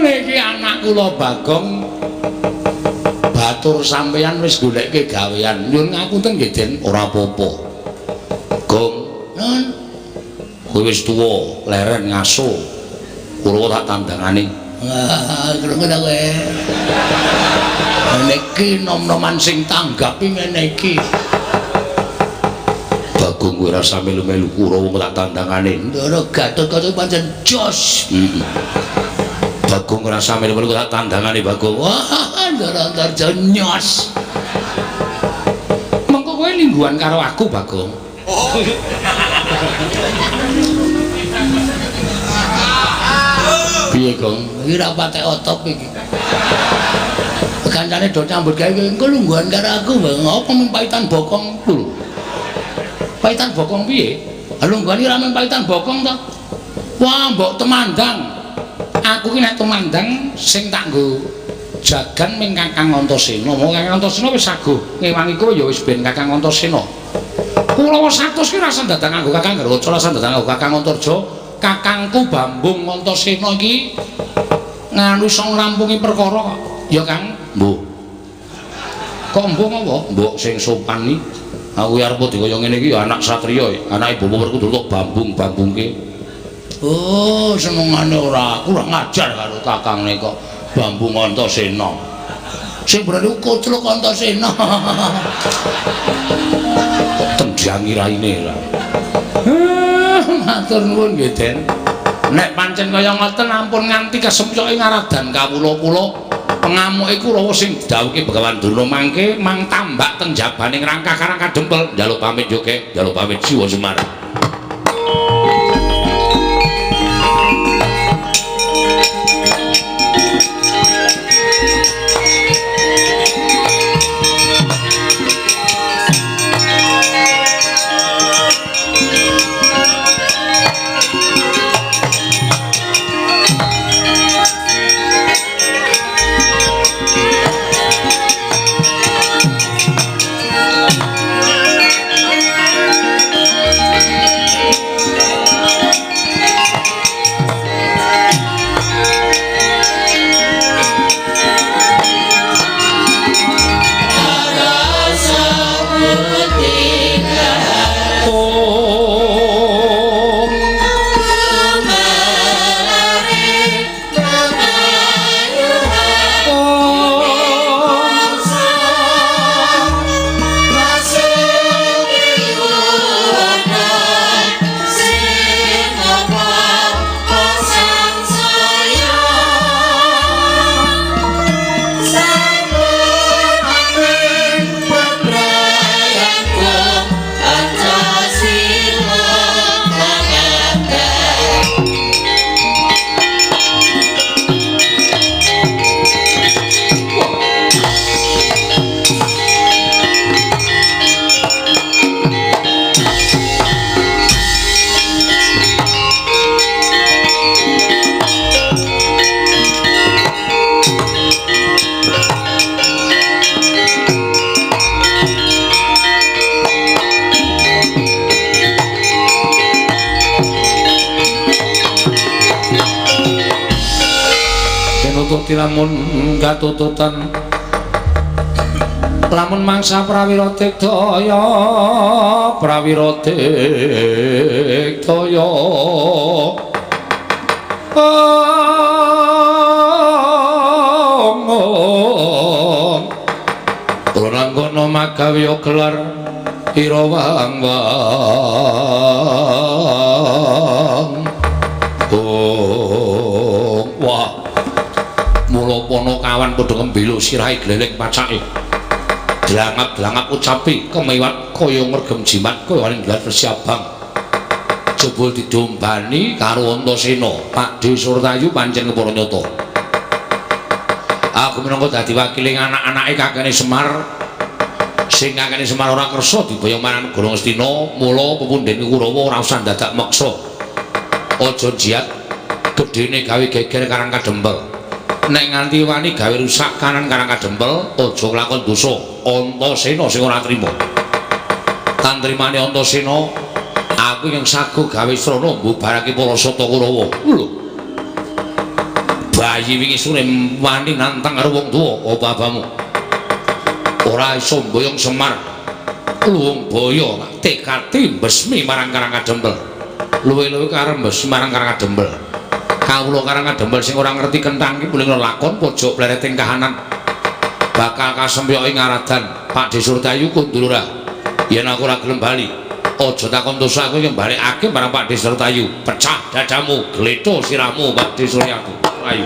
Niki anak kula Bagong batur sampeyan wis goleke gawean. Nyuwun ngapunten nggih, Den. Ora apa-apa. Gong, nun. Kowe wis tuwa, leren ngaso. Kula tak tandangane. Wah, krungu ta kowe. Niki nom-noman sing tanggapi ngene iki. Bagong kowe ora usah melu-melu Kurawa tak tandangane. Ndara Gatotkaca pancen jos. Heeh. Bagong ora usah melu-melu tak tandangane Bagong. Wah, Ndara Antarja nyos. Mengko kowe lingguhan karo aku, Bagong. Piye, Gong? Iki ra patek otop iki. Kancane do nyambut gawe engko lungguhan karo aku, Bang. Apa mung paitan bokong lho. Paitan bokong piye? Lungguhan iki ra mung paitan bokong to. Wah, mbok temandang. Aku ki nek temandang sing tak nggo jagan ming Kakang Antasena. Wong Kakang Antasena wis saguh ngewangi kowe ya wis ben Kakang Antasena. Kulawa 100 ki rasa dadang nganggo Kakang Garwaca, rasa dadang nganggo Kakang Antarja. Kakangku Bambung Antasena iki nganu iso ngrampungi perkara kok. Ya Kang, mbuh. Kok mbuh apa? Mbok sing sopan iki. Aku arep dikaya ngene iki ya anak satriya, anake Bapak Werkudara kok bambung-bambungke. Oh, senengane ora kurang ajar karo kakangne kok Bambung Antasena. Sing berani kocluk Antasena. Kok tenjangi raine lah. Matur nuwun nggih, Den. Nek pancen kaya ngoten ampun nganti kesempyoke ngaradan kawula kula. Pengamuke Kurawa sing didhawuhke Begawan Durna mangke mang tambak teng jabaning rangkah karang kadempel. Njaluk pamit yo, Kek. Njaluk pamit Siwa Semar. Nututi lamun katututan lamun mangsa prawira tikdaya prawira tikdaya Pranangkana magawe gelar ira wang wang. Oh, wah. Mula Panakawan padha ngembelo sirahe gleleng pacake. Dlangap-dlangap ucapi kemiwat kaya ngregem jimat kaya ninggal resi abang. Jebul didombani karo Antasena. Pakdhe Surtayu pancen kepara nyata. Aku minangka dadi wakiling anak-anake kakene Semar. Sing kakene Semar ora kersa diboyong marang negara Ngastina, mula pepundhen Kurawa ora usah dadak meksa. Aja jiat gedene gawe geger Karang Kadempel. Nek nganti wani gawe rusak kanan Karang Kadempel, aja nglakon dosa. Antasena sing ora trima. Tantrimane Antasena, aku yang sago gawe srana mbubarake para sata Kurawa. Lho. Bayi wingi sore wani nantang karo wong tuwa, apa abamu? Ora iso mboyong Semar. Luwung boyo tekate mbesmi marang Karang Kadempel. Luwe-luwe karo mbesmi marang Karang Kadempel. Kawula Karang Kadempel sing ora ngerti kenthang iki muling lakon pojok plereting kahanan. Bakal kasempyok ing ngaradan Pakdhe Surtayu kundur ora. Yen aku ora gelem bali, aja takon dosa aku yen balekake marang Pakdhe Surtayu. Pecah dadamu, gletho sirahmu Pakdhe Suryaku. Ayo.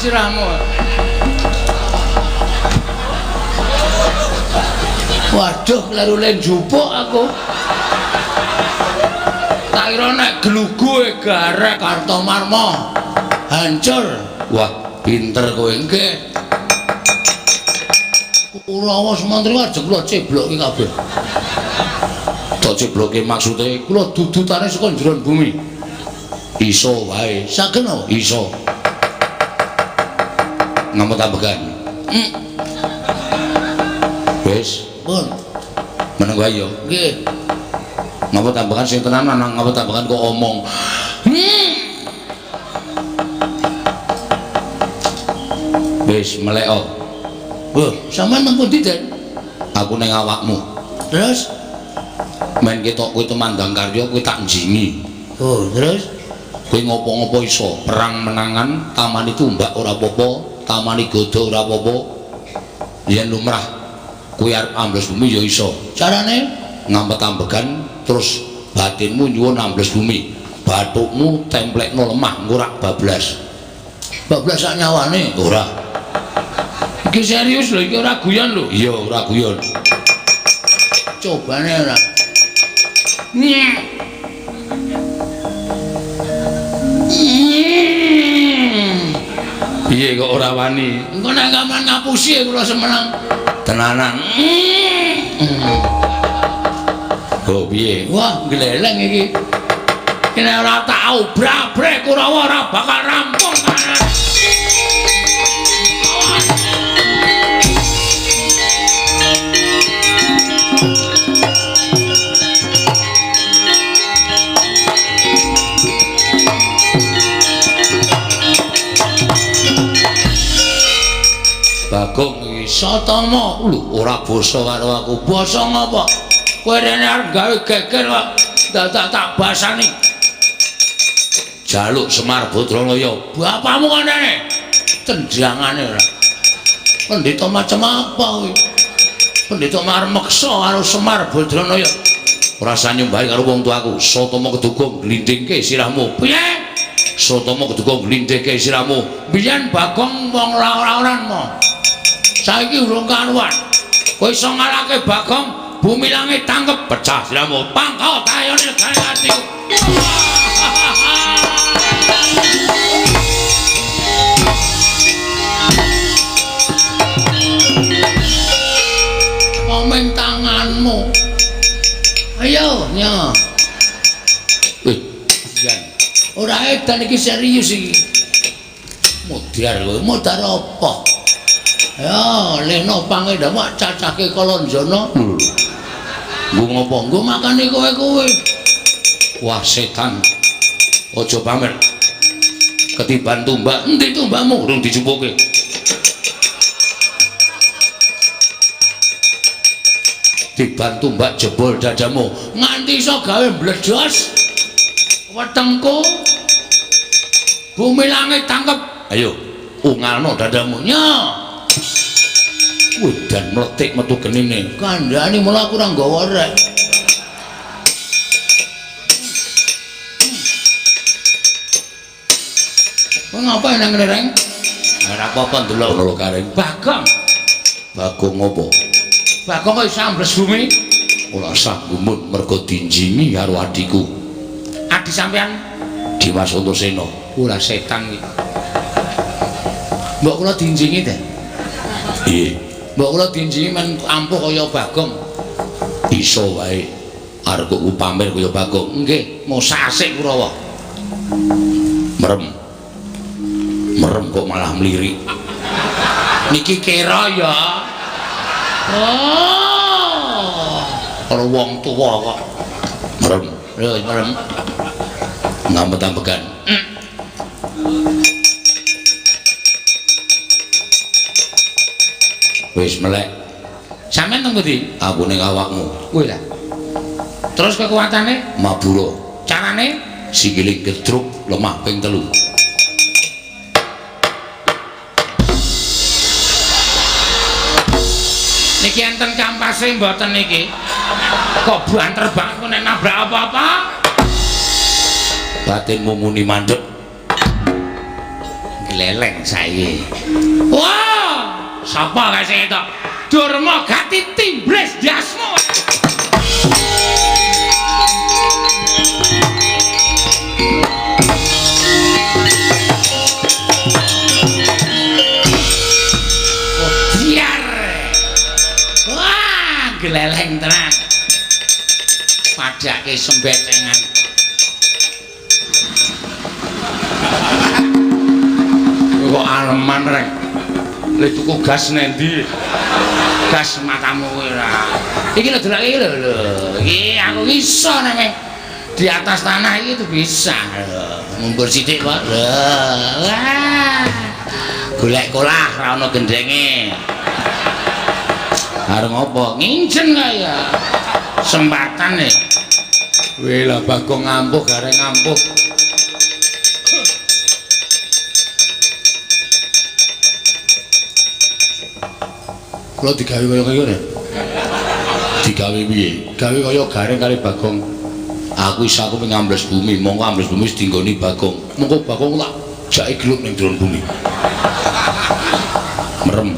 sirahmu. Waduh, kleru le njupuk aku. Tak kira nek glugu e garek Kartomarma hancur. Wah, pinter kowe nggih. Kurawa Sumantri ajeng kula ceblokke kabeh. Tok ceblokke maksude kula dudutane saka njeron bumi. Iso wae. Saged napa? Iso. Ngamut ambegan. Wis, pun. Meneng wae ya. Nggih. Ngamut ambegan sing tenanan, nang ngamut ambegan kok omong. Wis meleko. Wah, sampean nang pundi, Den? Aku ning awakmu. Terus men ketok kowe tumandang karya kowe tak njingi. Oh, terus kowe ngopo-ngopo iso, perang menangan, tamani tumbak ora apa-apa, tamani goda ora apa-apa. Yen lumrah kowe arep ambles bumi ya iso. Carane ngampet ambegan terus batinmu nyuwun ambles bumi. Bathukmu templekno lemah ngurak bablas. Bablas sak nyawane? Ora. Iki serius lho, iki ora guyon lho. Iya, ora guyon. Cobane ora. Piye kok ora wani? Engko nek gaman ngapusi kula semenang. Tenanan. Oh, piye? Wah, gleleng iki. Nek ora tak obrak-abrek Kurawa ora bakal rampung. Bagong iki Satama lho ora basa karo aku. Basa ngapa? Kowe rene arep gawe geger kok dadak tak basani. Jaluk Semar Badranaya. Bapakmu kandhane. Tendangane ora. Pendhita macam apa kowe? Pendhita arep meksa karo Semar Badranaya. Ora usah nyembah karo wong tuaku. Satama keduga glindhingke sirahmu. Piye? Satama keduga glindhingke sirahmu. Biyen Bagong wong ora-oran mo. Saiki urung karuan. Kowe iso ngalahke Bagong, bumi langit tangkep pecah sirahmu. Pangkau tayone legane atiku. Komeng tanganmu. Ayo, nya. Wih, jan. Ora edan iki serius iki. Modar kowe, modar apa? Ya, leno pangendamak cacake Kalanjana. Nggo ngopo? Nggo makane kowe-kowe. Wah, setan. Aja pamer. Ketiban tumbak. Endi tumbakmu? Urung dijupuke. Tiban tumbak jebol dadamu. Nganti iso gawe mbledos wetengku. Bumi langit tangkep. Ayo, ungalno dadamu. Nya. Wih, dan meletik metu genine. Kandhane mula aku ora nggawa rek. Kowe ngapain nang ngene, Reng? Ora apa-apa ndelok lho kareng. Bagong. Bagong ngopo? Bagong kok iso ambles bumi? Ora usah gumun mergo dinjingi karo adhiku. Adi sampean Dimas Antasena. Ora setan iki. Mbok kula dinjingi ta? Piye? Mbok kula dinjingi men ampuh kaya Bagong. Iso wae. Arep ku pamer kaya Bagong. Nggih, mosak asik Kurawa. Merem. Merem kok malah mlirik. Niki kira ya. Oh. Karo wong tuwa kok. Merem. Lho, merem. Ngampet-ambegan. Wis melek. Sampeyan teng pundi? Aku ning awakmu. Kuwi lah. Terus kekuatane? Mabura. Carane? Sikile gedruk lemah ping 3. Niki enten kampase mboten niki? Kok banter banget kok nek nabrak apa-apa? Batinmu muni mandek. Gleleng saiki. Wah, sapa kae sing entuk? Durma Gati timbres ndasmu. Biar. Wah, gleleng tenan. Padake sembetengan. Kok aleman rek. Le tuku gas nendi? Gas matamu kowe ora. Iki lho delok iki lho lho. Iki aku iso nek di atas tanah iki tuh bisa lho. Mundur sithik kok. Lho. Wah. Golek kolah ra ono gendenge. Arep ngopo? Nginjen kaya. Sempatan e. Weh lah Bagong ngampuh gareng ngampuh. Kula digawe kaya ngene. Digawe piye? Gawe kaya gareng kali Bagong. Aku iso aku ngambles bumi, mongko ambles bumi wis dinggoni Bagong. Mongko Bagong tak jake gelut ning jero bumi. Merem.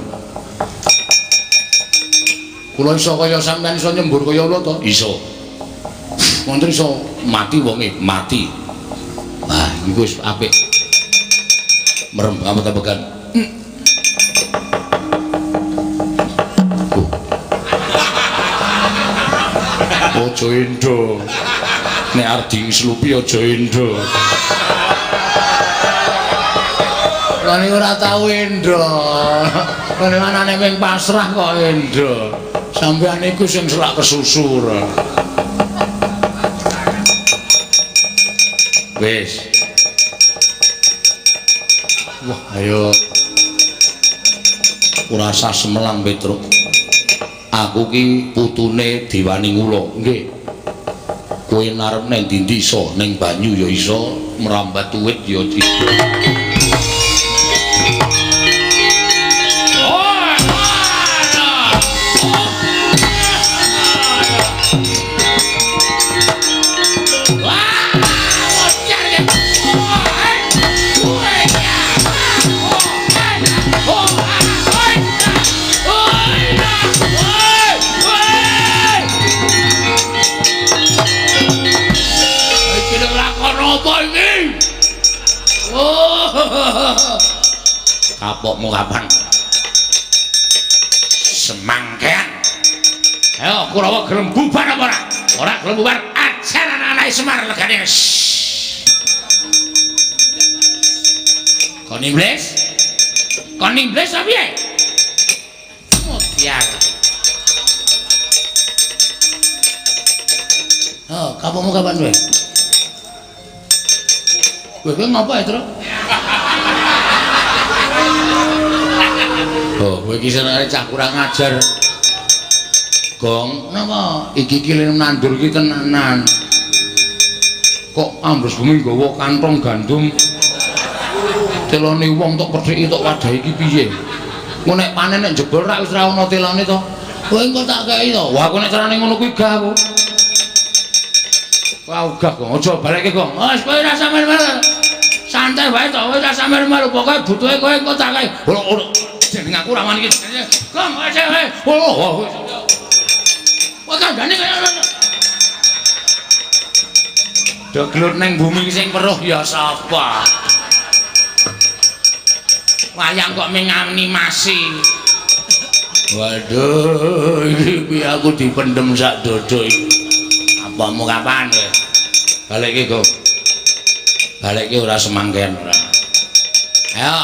Kula iso kaya sampean iso nyembur kaya kula to? Iso. Wonten iso mati wonge, mati. Wah, iku wis apik. Merem kamet-amekan. Aja endo. Nek arep dingslupi aja endo. Lah niku ora tau endo. Lah anane ming pasrah kok endo. Sampeyan niku sing selak kesusu ora. Wis. Wah, ayo. Ora usah semelang Petruk. Aku ki putune Diwani Ngula. Nggih. Kowe arep nang ndi-ndi iso, ning banyu ya iso, merambat uwit ya iso. Kapokmu kapan? Semangkean. Ayo Kurawa gelem bubar apa ora? Ora gelem bubar, ajar anak-anake Semar legane. Kon iblis? Kon iblis apa piye? Mutiar. Oh, kapokmu kapan kowe? Kowe ngopo ya, Truk? Oh, kowe iki senengane cah kurang ajar. Gong, napa? Iki iki nandur iki tenanan. Kok ambles bumi nggawa kantong gandum. Telone wong tok pedheki tok wadahi iki piye? Engko nek panen nek jebol rak wis ra ono telone to. Kowe engko tak kei to. Wah, aku nek carane ngono kuwi gah aku. Wah, ogah Gong, aja balekke Gong. Wis kowe ora sampeyan melu. Santai wae to, kowe ora sampeyan melu, pokoke butuhe kowe engko tak kei. Ora jeneng aku ra wani iki. Gong, aja kowe. Oh. Kowe kandhane kaya ngono. Do gelut ning bumi sing weruh ya sapa? Wayang kok ming animasi. Waduh, iki piye aku dipendhem sak dodo iki. Apamu kapan kowe? Balekke, Gong. Balekke ora semangken ora. Ayo,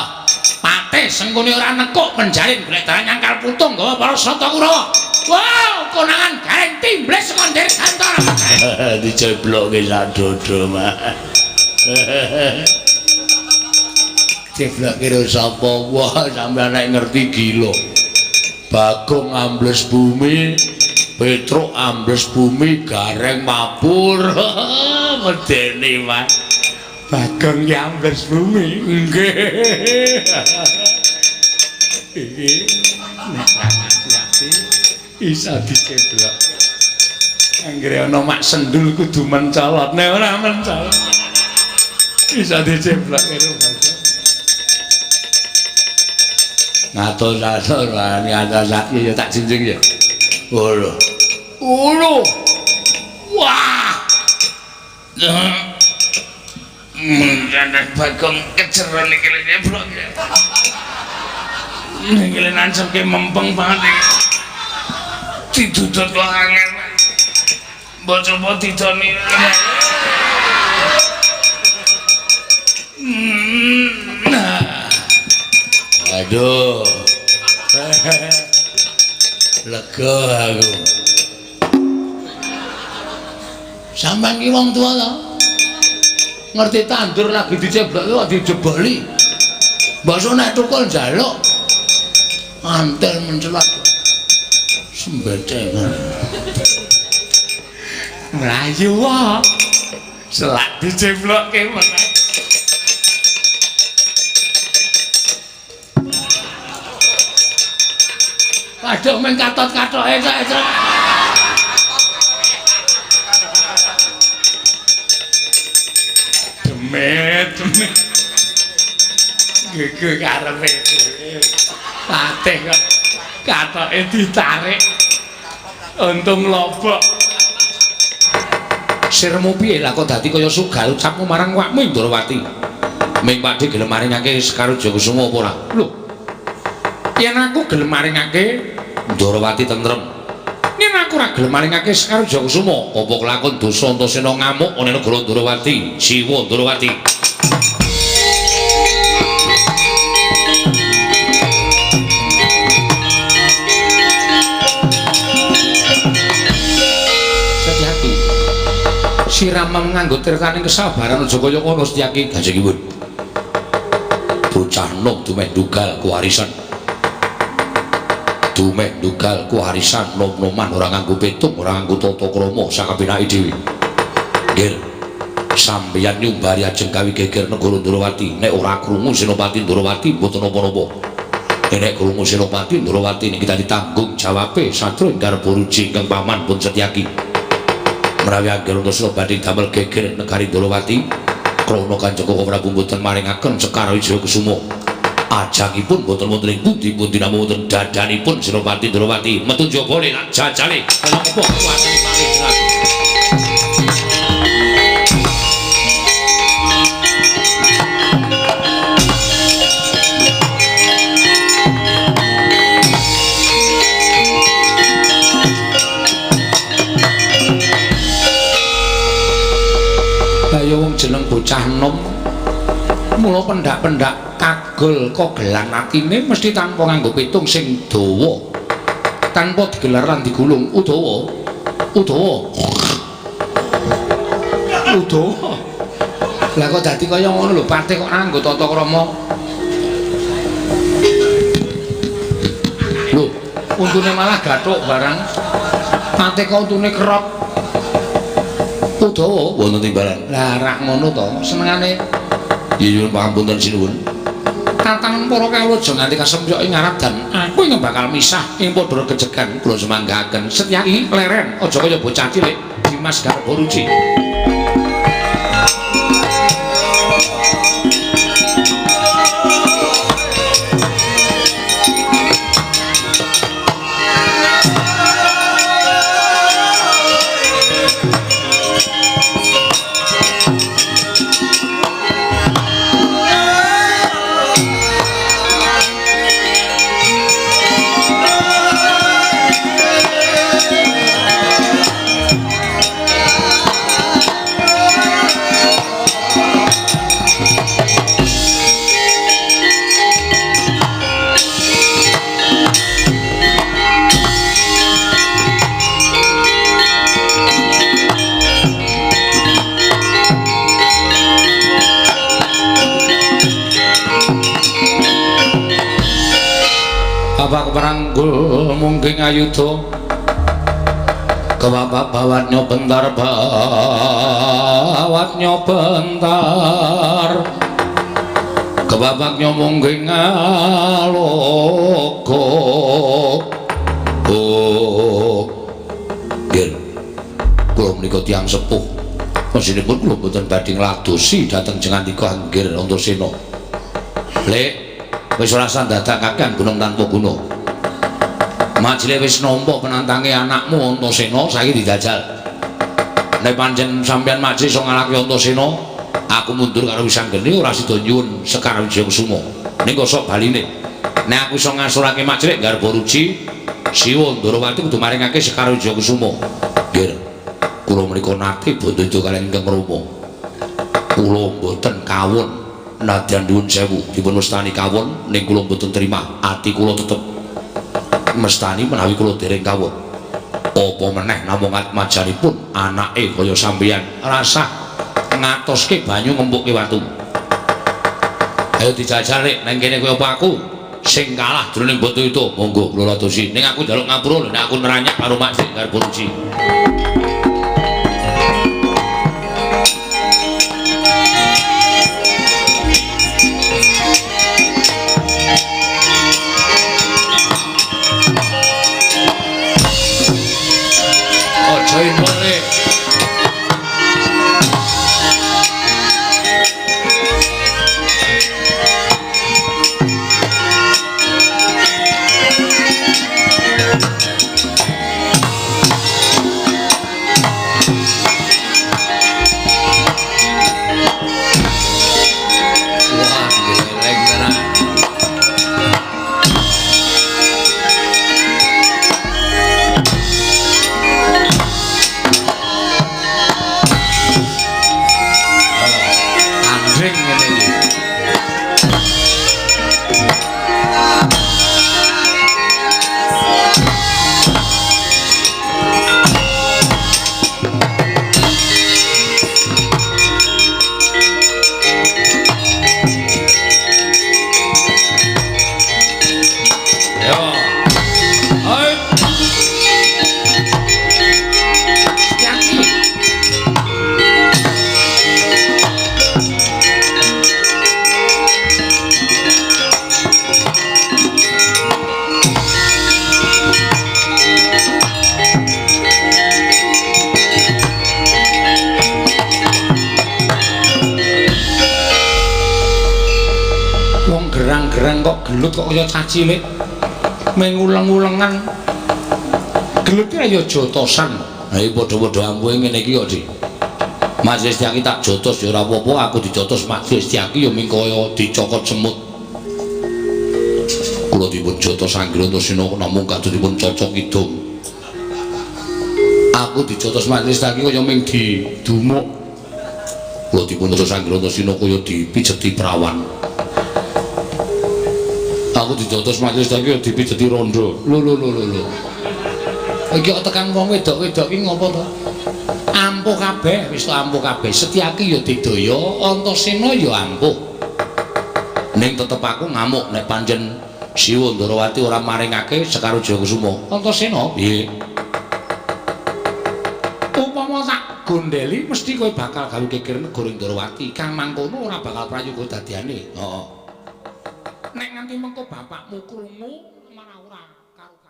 patih Sengkuni ora nekuk penjalin golek dalan nyangkal putung gawa para sata Kurawa. Wow, konangan gareng timbles saka Dirgantara. Diceblokke sak dodo, Mas. Ceblokke karo sapa? Wah, sampeyan nek ngerti gila. Bagong ambles bumi, Petruk ambles bumi, gareng mabur. Medeni, Mas. Bagong ki ambles bumi. Nggih. Iki nek ati iso diceblok. Anggere ana mak sendul kudu mencolot, nek ora mencolot iso diceblok karo Bagong. Ngatos-atos ngatos ya tak jinjing ya. Ngono. Ngono. Wah. Mengkene Bagong kejeron iki nyeblok. Iki nancepke mempeng banget iki. Didudut kok angel. Mbok coba didoni. Aduh. Lega aku. Sampeyan ki wong tuwa to? Ngerti tandur lagi diceblok kok dijeboli. Mbok nek tukul njaluk antel mencelat. Sembecengan. Mlayu wae. Selak diceblokke meneh. Waduh meng katot-katoke kok. Demit, demit. Gege karepe dhewe. Patih kok katoke ditarik. Untung lobok. Sirmu piye lah kok dadi kaya sugal ucapmu marang wakmu Ndrawati. Ming Pakdhe gelem maringake Sekar Wijaya apa ora? Lho. Yen aku gelem maringake Ndrawati tentrem. Yen aku ora gelem maringake Sekar Wijaya, apa kelakon dosa Antasena ngamuk ana negara Ndrawati, Siwa Ndrawati. Setyaki. Siramem nganggo tirtaning kesabaran aja kaya ngono Setyaki. Kanjengipun. Bocah nom dumeh ndugal kuwarisan. Dumeh ndugal kuwarisan nom-noman ora nganggo petung, ora nganggo tata krama sakabenake dhewe. Nggih. Sampeyan nyumbari ajeng gawe geger negara Ndrawati, nek ora krungu Senopati Ndrawati mboten napa-napa. Nek krungu Senopati Ndrawati niki dadi tanggung jawabe satru ingkang Garba ingkang paman pun Setyaki. Menawi angger Antasena badhe damel geger negari Ndrawati, krana Kanjeng Koko Prabu mboten maringaken Sekar Wijaya Kusuma. Ajangipun boten wonten ing pundi-pundi namung wonten dadanipun Senopati Ndrawati. Metu njaba le tak jajale kaya apa kuwasane malih. Kaya wong jeneng bocah enom mula pendak-pendak kagol kogelan atine mesti tanpa nganggo pitung sing dawa, tanpa digelar lan digulung. Udawa, udawa, udawa. Lah kok dadi kaya ngono lho, patih kok nganggo tata krama. Lho, untune malah gathuk barang. Patih kok untune kerop. Udawa wonten timbalan. Lah rak ngono to, senengane. Iya nyuwun pangapunten sinuwun. Tatang para kawula aja nganti kasempyok ing ngarep dan aku ingkang bakal misah ing padha regejegan kula sumanggaken. Setyaki leren aja kaya bocah cilik Dimas Garba Ruci. Bapak peranggul mungkin ayuda kebapak bawatnya bentar, bawatnya bentar, kebabaknya mungkin ngalogo. Oh, nggih, kula menika tiyang sepuh, mesinipun kula mboten badhe ngladosi dhateng Jengandika Anggir Antasena. Lek Wis ora usah dadak kakean gunung tanpa guna. Majile wis nampa penantange anakmu Antasena saiki dijajal. Nek pancen sampeyan Majile iso ngalahke Antasena, aku mundur karo Wisanggeni ora sida nyuwun Sekar Wijayakusuma. Ning kosok baline. Nek aku iso ngasurake Majile garba ruji, Siwa Ndorowati kudu maringake Sekar Wijayakusuma. Nggih. Kula menika nate bandha kaliyan ingkang Rama. Kula mboten kawon nadyan nyuwun sewu dipun wastani kawon ning kula mboten terima. Ati kula tetep mestani menawi kula dereng kawon. Apa meneh namung atmajanipun anake kaya sampeyan rasah ngatoske banyu ngempukke watu. Ayo dijajal rek nang kene kowe apa aku sing kalah jroning Bantayuda. Monggo kula ladosi. Ning aku njaluk ngapura lho nek aku neranyak karo Mak Sing garba ruji. Gelut kok kaya cah cilik menguleng-ulengan. Gelut ki ya jotosan. Ha iki padha-padha ampuhe ngene iki kok, Dik. Majelis Setyaki tak jotos ya ora apa-apa, aku dijotos Majelis Setyaki ya ming kaya dicokot semut. Kula dipun jotos Anggir Antasena namung kados dipun cocok kidung. Aku dijotos Majelis Setyaki kaya ming didumuk. Kula dipun jotos Anggir Antasena kaya dipijeti prawan. Aku dijotos Majelis Setyaki dipijeti rondo. Lho lho lho lho. Iki kok tekan wong wedok-wedok iki ngopo to? Ampuh kabeh, wis to ampuh kabeh. Setyaki ya didaya, Antasena ya ampuh. Ning tetep aku ngamuk nek pancen Siwa Ndorowati ora maringake Sekar Wijayakusuma. Antasena, piye? Upama tak gondeli mesti kowe bakal gawe geger negara Ndorowati. Kang mangkono ora bakal prayoga dadiane. Heeh. Nek nganti mengko bapakmu krungu marah ora karo.